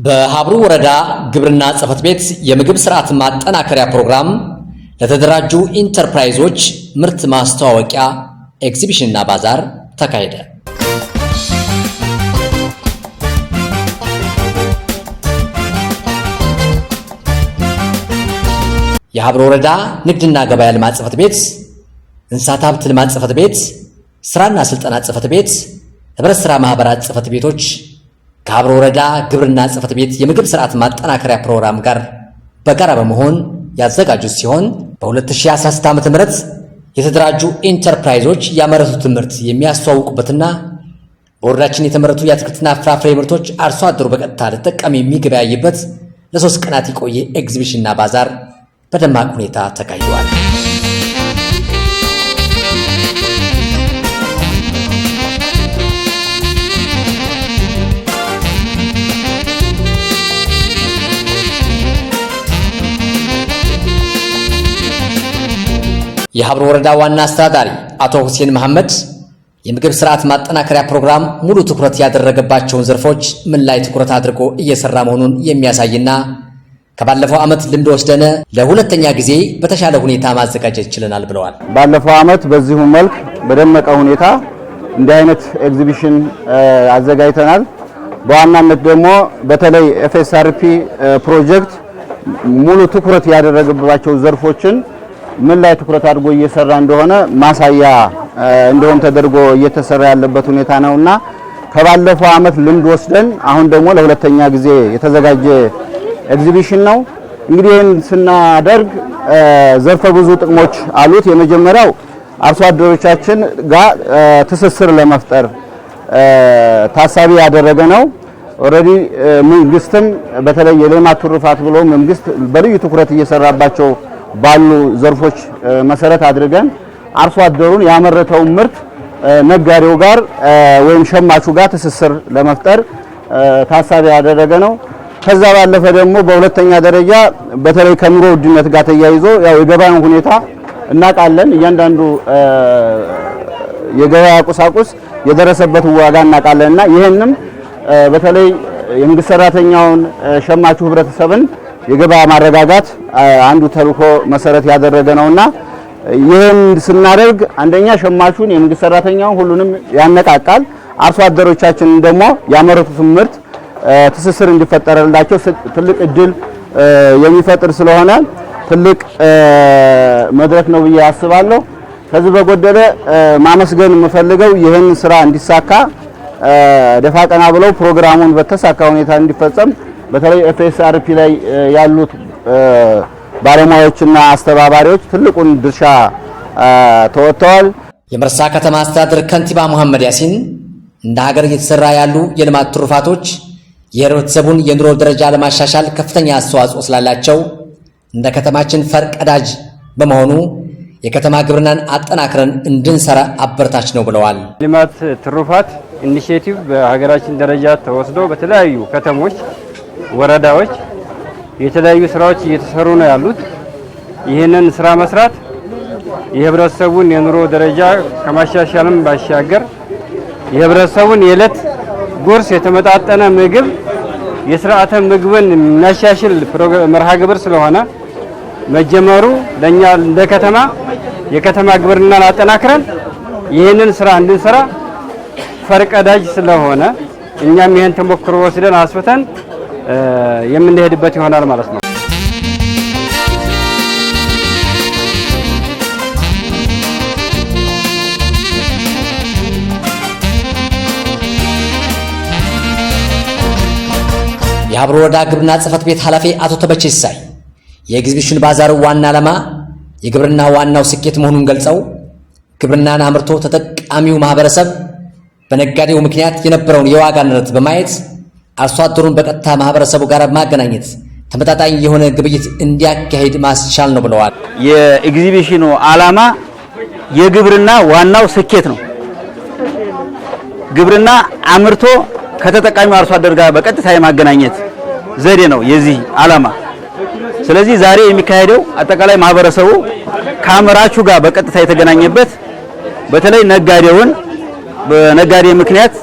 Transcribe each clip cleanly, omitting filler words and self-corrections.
በሀብሩ ወረዳ ግብርና ጽሕፈት ቤት የምግብ ስርዓት ማጠናከሪያ ፕሮግራም ለተደራጁ ኢንተርፕራይዞች ምርት ማስተዋወቂያ ኤግዚቢሽንና ባዛር ተካሄደ። የሀብሩ ወረዳ ንግድና ገበያ ልማት ጽሕፈት ቤት፣ እንስሳት ሀብት ልማት ጽሕፈት ቤት፣ ስራና ስልጠና ጽሕፈት ቤት፣ ህብረት ስራ ማህበራት ጽሕፈት ቤቶች ከሀብሩ ወረዳ ግብርና ጽሕፈት ቤት የምግብ ስርዓት ማጠናከሪያ ፕሮግራም ጋር በጋራ በመሆን ያዘጋጁት ሲሆን፣ በ2016 ዓ.ም የተደራጁ ኢንተርፕራይዞች ያመረቱትን ምርት የሚያስተዋውቁበትና በወረዳችን የተመረቱ የአትክልትና ፍራፍሬ ምርቶች አርሶ አደሩ በቀጥታ ለተጠቃሚ የሚገበያይበት ለ3 ቀናት የቆየ ኤግዚቢሽንና ባዛር በደማቅ ሁኔታ ተካሂዷል። የሀብሩ ወረዳ ዋና አስተዳዳሪ አቶ ሁሴን መሐመድ የምግብ ስርዓት ማጠናከሪያ ፕሮግራም ሙሉ ትኩረት ያደረገባቸውን ዘርፎች ምን ላይ ትኩረት አድርጎ እየሰራ መሆኑን የሚያሳይና ከባለፈው ዓመት ልምድ ወስደን ለሁለተኛ ጊዜ በተሻለ ሁኔታ ማዘጋጀት ችለናል ብለዋል። ባለፈው ዓመት በዚሁ መልክ በደመቀ ሁኔታ እንዲህ አይነት ኤግዚቢሽን አዘጋጅተናል። በዋናነት ደግሞ በተለይ FSRP ፕሮጀክት ሙሉ ትኩረት ያደረገባቸው ዘርፎችን ምን ላይ ትኩረት አድርጎ እየሰራ እንደሆነ ማሳያ እንደሆን ተደርጎ እየተሰራ ያለበት ሁኔታ ነውና፣ ከባለፈው ዓመት ልምድ ወስደን አሁን ደግሞ ለሁለተኛ ጊዜ የተዘጋጀ ኤግዚቢሽን ነው። እንግዲህ ይህን ስናደርግ ዘርፈ ብዙ ጥቅሞች አሉት። የመጀመሪያው አርሶ አደሮቻችን ጋር ትስስር ለመፍጠር ታሳቢ ያደረገ ነው። Already መንግስትም በተለይ የሌማት ትሩፋት ብሎ መንግስት በልዩ ትኩረት እየሰራባቸው ባሉ ዘርፎች መሰረት አድርገን አርሶ አደሩን ያመረተውን ምርት ነጋዴው ጋር ወይም ሸማቹ ጋር ትስስር ለመፍጠር ታሳቢ ያደረገ ነው። ከዛ ባለፈ ደግሞ በሁለተኛ ደረጃ በተለይ ከኑሮ ውድነት ጋር ተያይዞ ያው የገበያን ሁኔታ እናውቃለን። እያንዳንዱ የገበያ ቁሳቁስ የደረሰበት ዋጋ እናውቃለን እና ይህንም በተለይ የመንግስት ሰራተኛውን፣ ሸማቹ ህብረተሰብን የገበያ ማረጋጋት አንዱ ተልዕኮ መሰረት ያደረገ ነውና፣ ይህን ስናደርግ አንደኛ ሸማቹን፣ የመንግስት ሰራተኛውን ሁሉንም ያነቃቃል። አርሶ አደሮቻችንን ደግሞ ያመረቱትን ምርት ትስስር እንዲፈጠርላቸው ትልቅ እድል የሚፈጥር ስለሆነ ትልቅ መድረክ ነው ብዬ አስባለሁ። ከዚህ በጎደለ ማመስገን የምፈልገው ይህን ስራ እንዲሳካ ደፋ ቀና ብለው ፕሮግራሙን በተሳካ ሁኔታ እንዲፈጸም በተለይ FSRP ላይ ያሉት ባለሙያዎችና አስተባባሪዎች ትልቁን ድርሻ ተወጥተዋል። የመርሳ ከተማ አስተዳደር ከንቲባ መሐመድ ያሲን እንደ ሀገር እየተሰራ ያሉ የልማት ትሩፋቶች የህብረተሰቡን የኑሮ ደረጃ ለማሻሻል ከፍተኛ አስተዋጽኦ ስላላቸው እንደ ከተማችን ፈርቀዳጅ በመሆኑ የከተማ ግብርናን አጠናክረን እንድንሰራ አበረታች ነው ብለዋል። ልማት ትሩፋት initiative በሀገራችን ደረጃ ተወስዶ በተለያዩ ከተሞች፣ ወረዳዎች የተለያዩ ስራዎች እየተሰሩ ነው ያሉት። ይህንን ስራ መስራት የህብረተሰቡን የኑሮ ደረጃ ከማሻሻልም ባሻገር የህብረተሰቡን የዕለት ጉርስ፣ የተመጣጠነ ምግብ፣ የስርዓተ ምግብን የሚያሻሽል መርሃ ግብር ስለሆነ መጀመሩ ለኛ እንደ ከተማ የከተማ ግብርናን አጠናክረን ይህንን ስራ እንድንሰራ ፈርቀዳጅ ስለሆነ እኛም ይህን ተሞክሮ ወስደን አስፍተን የምንሄድበት ይሆናል ማለት ነው። የሀብሩ ወረዳ ግብርና ጽሕፈት ቤት ኃላፊ አቶ ተበቼ ሲሳይ የኤግዚቢሽን ባዛሩ ዋና ዓላማ የግብርና ዋናው ስኬት መሆኑን ገልጸው፣ ግብርናን አምርቶ ተጠቃሚው ማህበረሰብ በነጋዴው ምክንያት የነበረውን የዋጋ ንረት በማየት አርሶ አደሩን በቀጥታ ማህበረሰቡ ጋር ማገናኘት ተመጣጣኝ የሆነ ግብይት እንዲያካሂድ ማስቻል ነው ብለዋል። የኤግዚቢሽኑ ዓላማ የግብርና ዋናው ስኬት ነው። ግብርና አምርቶ ከተጠቃሚው አርሶ አደር ጋር በቀጥታ የማገናኘት ዘዴ ነው የዚህ ዓላማ። ስለዚህ ዛሬ የሚካሄደው አጠቃላይ ማህበረሰቡ ከአምራቹ ጋር በቀጥታ የተገናኘበት፣ በተለይ ነጋዴውን በነጋዴ ምክንያት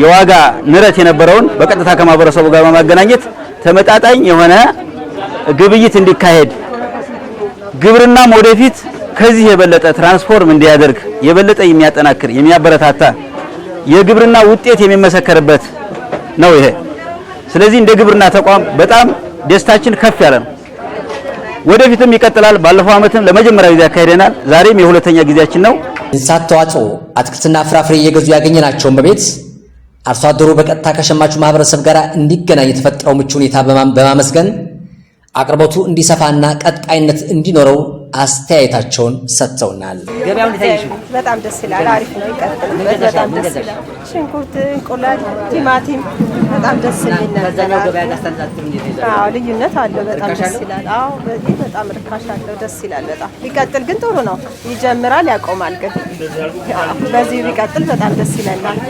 የዋጋ ንረት የነበረውን በቀጥታ ከማህበረሰቡ ጋር በማገናኘት ተመጣጣኝ የሆነ ግብይት እንዲካሄድ፣ ግብርናም ወደፊት ከዚህ የበለጠ transform እንዲያደርግ የበለጠ የሚያጠናክር፣ የሚያበረታታ፣ የግብርና ውጤት የሚመሰከርበት ነው ይሄ። ስለዚህ እንደ ግብርና ተቋም በጣም ደስታችን ከፍ ያለ ነው። ወደፊትም ይቀጥላል። ባለፈው ዓመትም ለመጀመሪያ ጊዜ አካሂደናል። ዛሬም የሁለተኛ ጊዜያችን ነው። እንስሳት ተዋጽኦ፣ አትክልትና ፍራፍሬ እየገዙ ያገኘናቸውን በቤት አርሶ አደሩ በቀጥታ ከሸማቹ ማህበረሰብ ጋር እንዲገናኝ የተፈጠረው ምቹ ሁኔታ በማመስገን አቅርቦቱ እንዲሰፋና ቀጣይነት እንዲኖረው አስተያየታቸውን ሰጥተውናል። በጣም ደስ ይላል። አሪፍ ነው። ይቀጥልበት። በጣም ደስ ይላል። ሽንኩርት፣ እንቁላል፣ ቲማቲም በጣም ደስ የሚል ነበር። አዎ፣ ልዩነት አለው። በጣም ደስ ይላል። አዎ፣ በዚህ በጣም ርካሽ አለው። ደስ ይላል። በጣም ቢቀጥል ግን ጥሩ ነው። ይጀምራል፣ ያቆማል። ግን በዚህ ቢቀጥል በጣም ደስ ይለናል።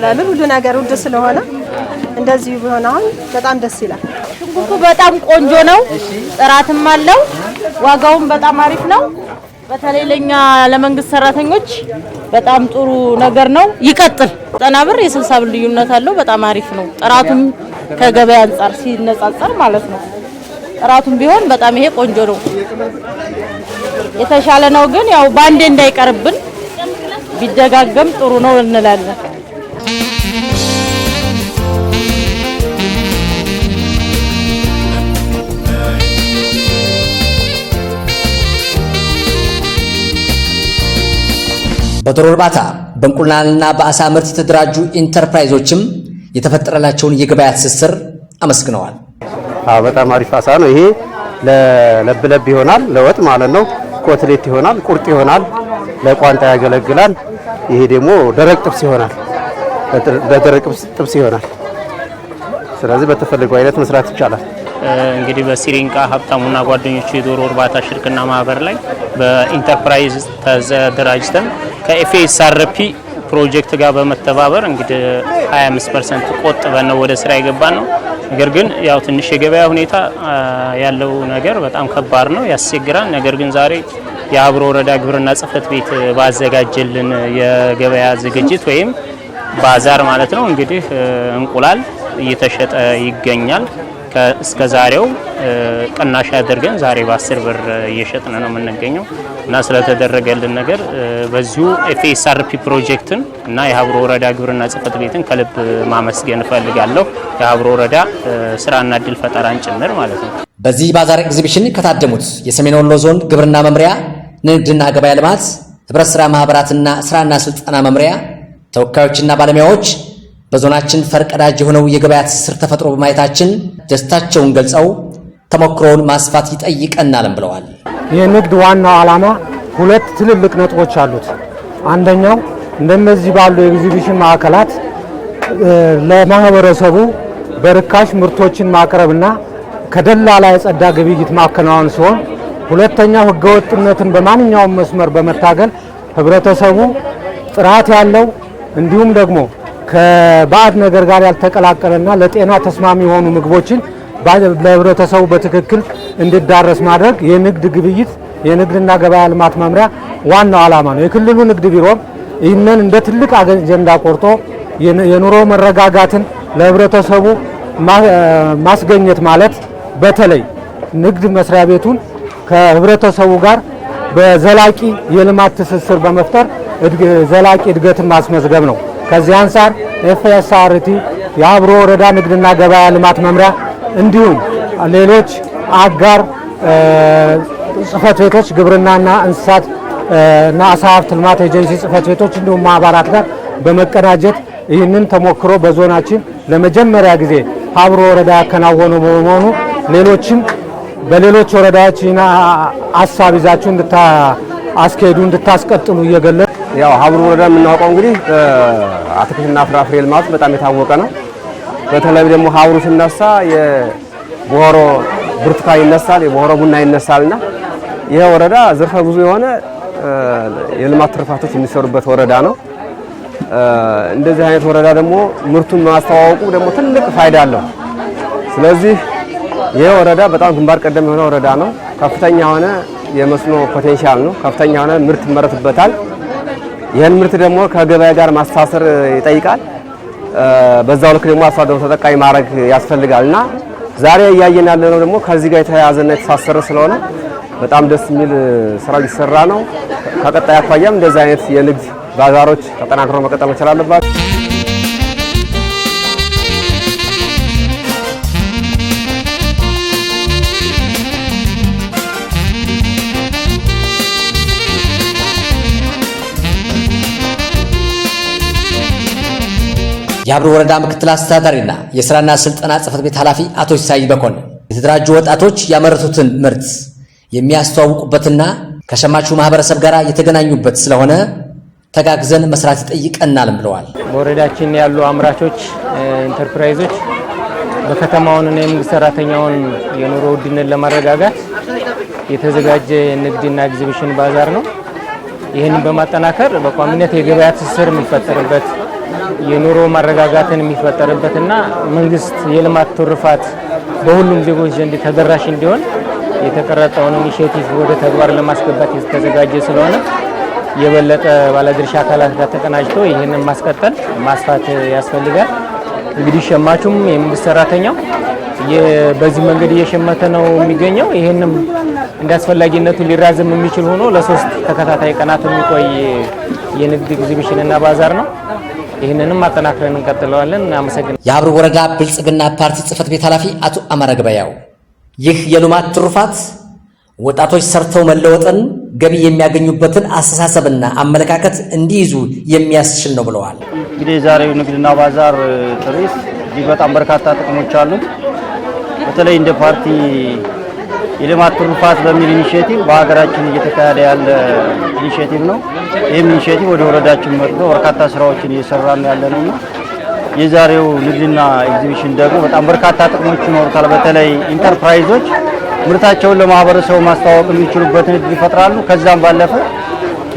ለምን ሁሉ ነገር ውድ ስለሆነ እንደዚሁ ቢሆን አሁን በጣም ደስ ይላል። ሽንኩርቱ በጣም ቆንጆ ነው። ጥራትም አለው። ዋጋውም በጣም አሪፍ ነው። በተለይ ለኛ ለመንግስት ሰራተኞች በጣም ጥሩ ነገር ነው። ይቀጥል። 90 ብር የ60 ብር ልዩነት አለው። በጣም አሪፍ ነው። ጥራቱም ከገበያ አንጻር ሲነጻጸር ማለት ነው። ጥራቱም ቢሆን በጣም ይሄ ቆንጆ ነው፣ የተሻለ ነው። ግን ያው ባንዴ እንዳይቀርብን ቢደጋገም ጥሩ ነው እንላለን። በዶሮ እርባታ፣ በእንቁላልና በአሳ ምርት የተደራጁ ኢንተርፕራይዞችም የተፈጠረላቸውን የገበያ ትስስር አመስግነዋል። አዎ፣ በጣም አሪፍ አሳ ነው። ይሄ ለለብለብ ይሆናል፣ ለወጥ ማለት ነው። ኮትሌት ይሆናል፣ ቁርጥ ይሆናል፣ ለቋንጣ ያገለግላል። ይሄ ደግሞ ደረቅ ጥብስ ይሆናል፣ ለደረቅ ጥብስ ይሆናል። ስለዚህ በተፈለገው አይነት መስራት ይቻላል። እንግዲህ በሲሪንቃ ሀብታሙና ጓደኞቹ የዶሮ እርባታ ሽርክና ማህበር ላይ በኢንተርፕራይዝ ተደራጅተን ከ FSRP ፕሮጀክት ጋር በመተባበር እንግዲህ 25% ቆጥበን ነው ወደ ስራ የገባነው። ነገር ግን ያው ትንሽ የገበያ ሁኔታ ያለው ነገር በጣም ከባድ ነው፣ ያስቸግራል። ነገር ግን ዛሬ የሀብሩ ወረዳ ግብርና ጽሕፈት ቤት ባዘጋጀልን የገበያ ዝግጅት ወይም ባዛር ማለት ነው፣ እንግዲህ እንቁላል እየተሸጠ ይገኛል። እስከ ዛሬው ቅናሽ አድርገን ዛሬ በ10 ብር እየሸጥን ነው የምንገኘው እና ስለተደረገልን ነገር በዚሁ FSRP ፕሮጀክትን እና የሀብሩ ወረዳ ግብርና ጽሕፈት ቤትን ከልብ ማመስገን እፈልጋለሁ። የሀብሩ ወረዳ ስራና እድል ፈጠራን ጭምር ማለት ነው። በዚህ ባዛር ኤግዚቢሽን ከታደሙት የሰሜን ወሎ ዞን ግብርና መምሪያ፣ ንግድና ገበያ ልማት፣ ህብረት ስራ ማህበራትና ስራና ስልጠና መምሪያ ተወካዮችና ባለሙያዎች በዞናችን ፈርቀዳጅ የሆነው የገበያ ትስስር ተፈጥሮ በማየታችን ደስታቸውን ገልጸው ተሞክሮውን ማስፋት ይጠይቀናልም ብለዋል። የንግድ ዋናው ዓላማ ሁለት ትልልቅ ነጥቦች አሉት። አንደኛው እንደነዚህ ባሉ የኤግዚቢሽን ማዕከላት ለማህበረሰቡ በርካሽ ምርቶችን ማቅረብና ከደላላ የጸዳ ግብይት ማከናወን ሲሆን፣ ሁለተኛው ህገወጥነትን በማንኛውም መስመር በመታገል ህብረተሰቡ ጥራት ያለው እንዲሁም ደግሞ ከባዕድ ነገር ጋር ያልተቀላቀለና ለጤና ተስማሚ የሆኑ ምግቦችን ለህብረተሰቡ በትክክል እንዲዳረስ ማድረግ የንግድ ግብይት የንግድና ገበያ ልማት መምሪያ ዋናው ዓላማ ነው። የክልሉ ንግድ ቢሮም ይህንን እንደ ትልቅ አጀንዳ ቆርጦ የኑሮ መረጋጋትን ለህብረተሰቡ ማስገኘት ማለት በተለይ ንግድ መስሪያ ቤቱን ከህብረተሰቡ ጋር በዘላቂ የልማት ትስስር በመፍጠር ዘላቂ እድገትን ማስመዝገብ ነው። ከዚህ አንጻር FSRP፣ የሀብሩ ወረዳ ንግድና ገበያ ልማት መምሪያ እንዲሁም ሌሎች አጋር ጽህፈት ቤቶች፣ ግብርናና እንስሳት እና አሳ ሀብት ልማት ኤጀንሲ ጽህፈት ቤቶች እንዲሁም ማህበራት ጋር በመቀናጀት ይህንን ተሞክሮ በዞናችን ለመጀመሪያ ጊዜ ሀብሩ ወረዳ ያከናወኑ በመሆኑ ሌሎችም በሌሎች ወረዳዎች ይህን ሀሳብ ይዛችሁ እንድታስኬዱ፣ እንድታስቀጥሉ እየገለጽ ያው ሀብሩ ወረዳ የምናውቀው እንግዲህ አትክልትና ፍራፍሬ ልማቱ በጣም የታወቀ ነው። በተለይ ደግሞ ሀብሩ ሲነሳ የቦሆሮ ብርቱካን ይነሳል፣ የቦሆሮ ቡና ይነሳልና ይሄ ወረዳ ዘርፈ ብዙ የሆነ የልማት ትሩፋቶች የሚሰሩበት ወረዳ ነው። እንደዚህ አይነት ወረዳ ደግሞ ምርቱን ማስተዋወቁ ደግሞ ትልቅ ፋይዳ አለው። ስለዚህ ይሄ ወረዳ በጣም ግንባር ቀደም የሆነ ወረዳ ነው። ከፍተኛ የሆነ የመስኖ potential ነው። ከፍተኛ የሆነ ምርት ይመረትበታል። ይህን ምርት ደግሞ ከገበያ ጋር ማስተሳሰር ይጠይቃል። በዛው ልክ ደግሞ አርሶ አደሩ ተጠቃሚ ማድረግ ያስፈልጋልና ዛሬ እያየን ያለነው ደግሞ ከዚህ ጋር የተያያዘና የተሳሰረ ስለሆነ በጣም ደስ የሚል ስራ ሊሰራ ነው። ከቀጣይ አኳያም እንደዚህ አይነት የንግድ ባዛሮች ተጠናክሮ መቀጠል መቻል አለባቸው። የሀብሩ ወረዳ ምክትል አስተዳዳሪና የስራና ስልጠና ጽሕፈት ቤት ኃላፊ አቶ ሲሳይ መኮንን የተደራጁ ወጣቶች ያመረቱትን ምርት የሚያስተዋውቁበትና ከሸማቹ ማህበረሰብ ጋር የተገናኙበት ስለሆነ ተጋግዘን መስራት ይጠይቀናል ብለዋል። በወረዳችን ያሉ አምራቾች ኢንተርፕራይዞች በከተማውንና የመንግስት ሰራተኛውን የኑሮ ውድነት ለማረጋጋት የተዘጋጀ ንግድና ኤግዚቢሽን ባዛር ነው። ይህንን በማጠናከር በቋሚነት የገበያ ትስስር የሚፈጠርበት፣ የኑሮ ማረጋጋትን የሚፈጠርበትና መንግስት የልማት ትሩፋት በሁሉም ዜጎች ዘንድ ተደራሽ እንዲሆን የተቀረጸውን initiative ወደ ተግባር ለማስገባት የተዘጋጀ ስለሆነ የበለጠ ባለድርሻ አካላት ጋር ተቀናጅቶ ይህንን ማስቀጠል ማስፋት ያስፈልጋል። እንግዲህ ሸማቹም የመንግስት ሰራተኛው በዚህ መንገድ እየሸመተ ነው የሚገኘው። ይህንም እንደ አስፈላጊነቱ ሊራዘም የሚችል ሆኖ ለ3 ተከታታይ ቀናት የሚቆይ የንግድ ኤግዚቢሽን እና ባዛር ነው። ይህንንም አጠናክረን እንቀጥለዋለን። አመሰግናለሁ። የሀብሩ ወረዳ ብልጽግና ፓርቲ ጽሕፈት ቤት ኃላፊ አቶ አማረ ገበያው ይህ የልማት ትሩፋት ወጣቶች ሰርተው መለወጥን፣ ገቢ የሚያገኙበትን አስተሳሰብና አመለካከት እንዲይዙ የሚያስችል ነው ብለዋል። እንግዲህ የዛሬው ንግድና ባዛር ትርኢት እጅግ በጣም በርካታ ጥቅሞች አሉት። በተለይ እንደ ፓርቲ የልማት ትሩፋት በሚል initiative በሀገራችን እየተካሄደ ያለ initiative ነው። ይህም initiative ወደ ወረዳችን መጥቶ በርካታ ስራዎችን እየሰራ ነው ያለነውና የዛሬው ንግድና ኤግዚቢሽን ደግሞ በጣም በርካታ ጥቅሞች ይኖሩታል። በተለይ ኢንተርፕራይዞች ምርታቸውን ለማህበረሰቡ ማስተዋወቅ የሚችሉበትን እድል ይፈጥራሉ። ከዛም ባለፈ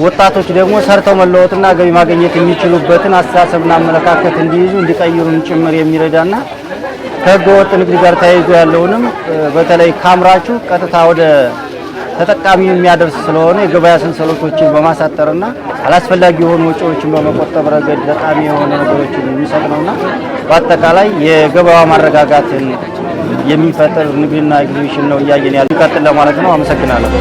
ወጣቶች ደግሞ ሰርተው መለወጥና ገቢ ማግኘት የሚችሉበትን አስተሳሰብና አመለካከት እንዲይዙ እንዲቀይሩም ጭምር የሚረዳና ከህገወጥ ንግድ ጋር ተያይዞ ያለውንም በተለይ ካምራቹ ቀጥታ ወደ ተጠቃሚ የሚያደርስ ስለሆነ የገበያ ሰንሰለቶችን በማሳጠርና አላስፈላጊ የሆኑ ወጪዎችን በመቆጠብ ረገድ ጠቃሚ የሆኑ ነገሮችን የሚሰጥ ነውና በአጠቃላይ የገበያ ማረጋጋትን የሚፈጥር ንግድና ኤግዚቢሽን ነው እያየን ያለው። ይቀጥል ለማለት ነው። አመሰግናለሁ።